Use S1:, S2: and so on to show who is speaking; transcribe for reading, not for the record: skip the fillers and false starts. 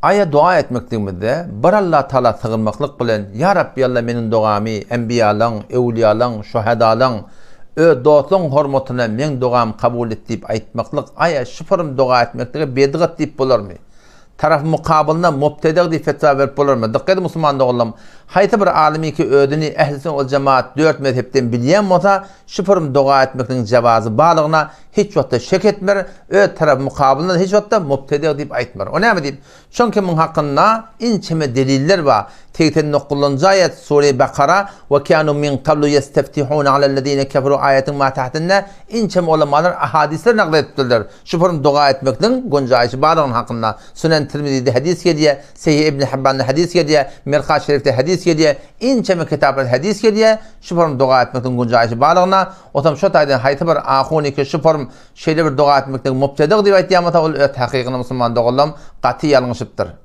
S1: Aýa doga etmekligimizde bir Alla Taala sygynmaklyk bilen, Ýa Rabbi Alla meniň dogamy enbiýalaň, öwliýalaň, şuhadalaň, öz dostlaň hormatyna meň dogamy kabul et diýip aýtmaklyk aýa şypyrym doga etmeklige bedgat diýip bolarmy? Tarapy mukabylynda mubtedeg diýip fetwa berip bolarmy? Dykgat ediň musulman doganlarym, haýsy bir alymyki özüni ehli sünnet wal jemaat dört mezhepden bilýän bolsa, şypyrym doga etmekligiň jewazy barlygyna hiç wagtda şek etmer, öz tarapy mukabylynda hiç wagtda mubtedeg diýip aýtmar. O näme diýip? Çünki muň hakynda inçeme deliller bar. 89-njy aýat, Sure Bakara, Ve kânû min kablu yesteftihûne alellezîne keferû aýatyň matähtinde inçeme ulamalar ahadyslar nagl edipdirler. Şu purun doga etmekligiň gunjaýşy barlygyny hakynda. Sunen Tirmizide hadys gelýär, Sehih Ibn Hibbanda hadys gelýär, Mirkat Şerifde hadys gelýär, inçeme kitaplarda hadys gelýär, şu purun doga etmekligiň gunjaýşy barlygyna. Otam şo taýdan haýsy bir ahunyky şu purun şeýle bir doga etmekligiň mubtedig diýip aýtýan bolsa, ol öz takygyny musulman doganlarym gaty ýalňyşypdyr.